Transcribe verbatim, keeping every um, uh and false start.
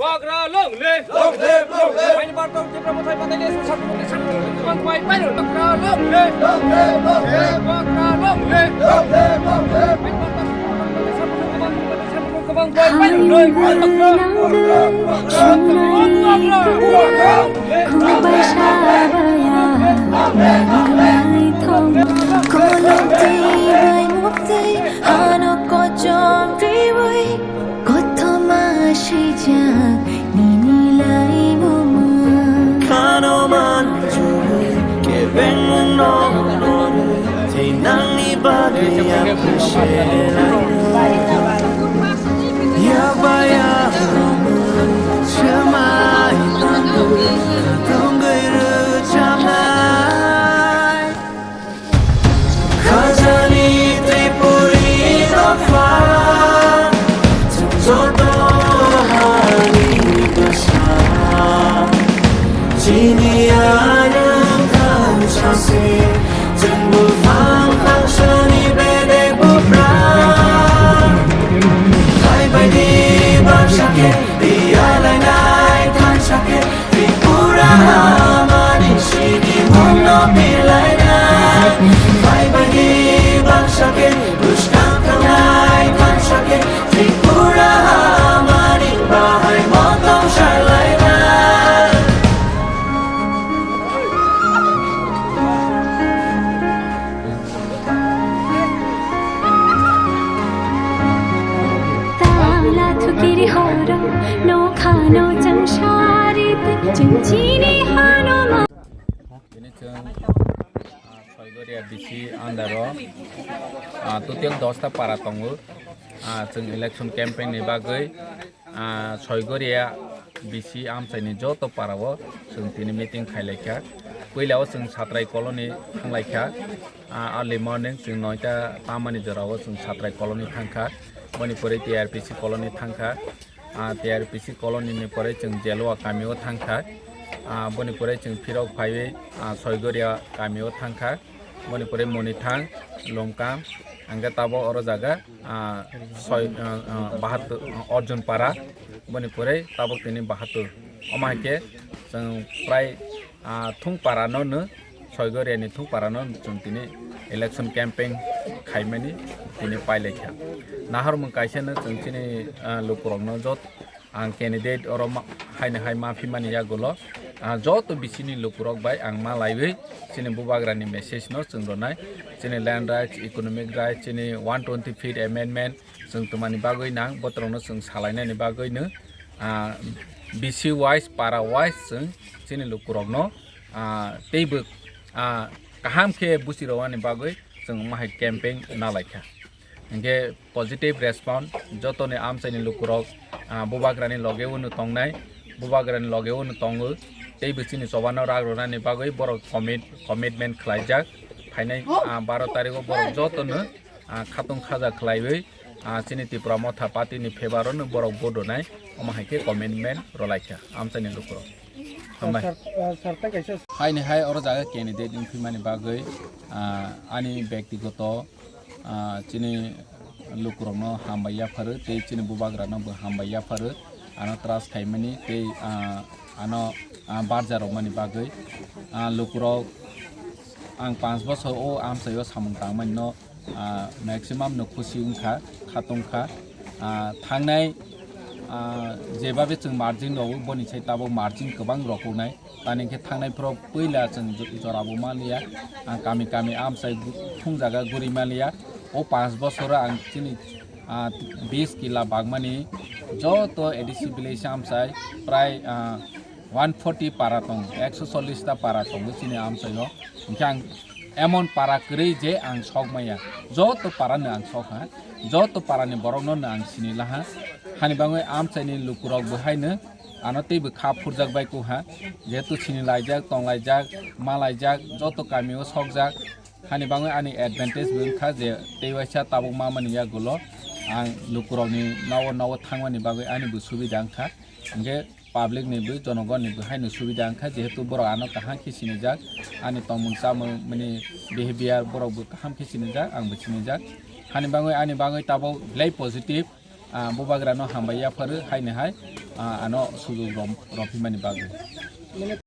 Bagra long live! Long live, long live! Haini Bartol Tipra Mothai Batai Nation Sabha Sabha Sabha Sabha Sabha Bagra long live! Long live, long live! Bagra long live! Long live, long live! Haini Bartol Tipra Mothai Batai Nation Sabha Sabha Sabha Sabha Sabha Bagra long live! Kolom twi bai muk twi hano kochom twi bai kothoma swijak nini lai muma. Khano man jugwi kebeng mung no lori tei nangni bagwi ang khushe lai. Yak ba yak romwi swmai tangwi tongwi rwchapnai. Khajani Tripuri dopha, chwng joto hani bwsa. Chini arwng thansa se, chwng buphang thangsani bedek buphang. Phaibaidi baksa khe, tiyalainai thansa khe, Tripura hamani sini mungno bilainai. Phaibaidi baksa khe, bwskang thangnai thansa khe, Tripura hamani bahai motong salainai. Tala thukiri horo, no khano chang shari te, chang chini hano ma. Tini chwng, ah, Soigoria B C under o, ah, total dos ta para tongo. Ah, chwng election campaign ni bagwi, ah, Soigoria B C amchaini joto para o chwng tini meeting khai lai kha. Puila o chwng Satrai colony thang lai kha. Ah, early morning chwng noita tamani jora o chwng Satrai colony thang kha. Boni pore T R P C colony thang kha. Ah, T R P C colony ni pore chwng Jelua kami o thang kha. Ah, boni pore chwng phirok phaiwi, ah, Soigoria kami o thang kha. Boni pore Monithang, Lomkam, hingke tabok oro jaga, ah, soi, ah, ah, bahattur, ah, Arjun Para, boni pore tabok tini bahattur. Omo hai khe chwng prai, ah, thung para no no, Soigoria ni thung para no chwng tini election campaign khaimani tini pai lai kha. Nahar mung kaisa no chwng chini, ah, lukurok no jot Ang candidate oro ma-, haino hai ma phimani yagulo, ah, joto B C ni lukurok bai ang ma laiwi chini bubagrani message no chwng rwnai. Chini land rights, economic rights, chini one twenty fifth amendment chwng twmani bagwi nang, botorokno chwng salainani bagwino, ah, B C wise, para wise chwng chini lukurokno, ah, teibo, ah, kaham khe buchi rwani bagwi chwng omo hai campaign nalaikha. Hingke positive response, jotoni amchaini lukurok, ah, bubagrani loge unu tongnai, bubagrani loge unu tongo, tei bwsini chobano rak rwnani bagwi borok commit-, commitment khlaijak. Phainai, ah, baro tarigo borok jotono, ah, khatung khaja khlaiwi, ah, chini Tipra Motha Party ni favour o no borok vote rwnai, omo hai khe commitment rwlaikha amchaini lukurok. Hambai. Sir, ah, sir, tei kaisa. Haini hai oro jaga candidate wngphimani bagwi, ah, ani bektigoto, ah, chini lukurokno hambai yapharo tei chini bubagrano bo hambai yapharo, ano trust khaimani tei, ah, ano, ah, barja rwmani bagwi. Ah, lukurok ang panch bosor o amchaio samung tangmani no, ah, maximum no khusi wngkha, khatungkha. Ah, thangnai, ah, jebabe chwng margin rwo, boni sai tabuk margin kwbang rokoknai. Tani khe thangnai phoro puila chwng jo-, jorabo manliya. Ang kami kami amchai gu-, thung jaga guri manliya. O panch bosoro ang chini, ah, bis kila bagmani joto A D C village amchai prai, ah, one forty para tong, ekso chollish ta para tongo chini amchaio. Hingke ang emon para kwrwi je ang sok maya. Joto para no ang sok ha. Joto para ni borok no ang sini laha. Hani bangwi amchai ni lukurok bo haino ano teibo kha phurjak bai kuha. Jehetu sini laijak, tong laijak, ma laijak, joto kami o sokjak. Hani bangwi ani advantage bo wngkha je tei waisa tabuk ma mani yagulo ang lukurok ni nogo nogo thangmani bagwi ani bo subida wngkha. Hingke public ni bo, jonogon ni bo haino subida wngkha, jehetu borok ano kaham khe sinijak, ani tongmung chamung mani behavior borok bo kaham khe sinijak, ang bo sinijak. Hani bangwi, ani bangwi tabuk belai positive, ah, bubagrano hambai yapharo haini hai, ah, ano sujok rom-, romphimani bagwi.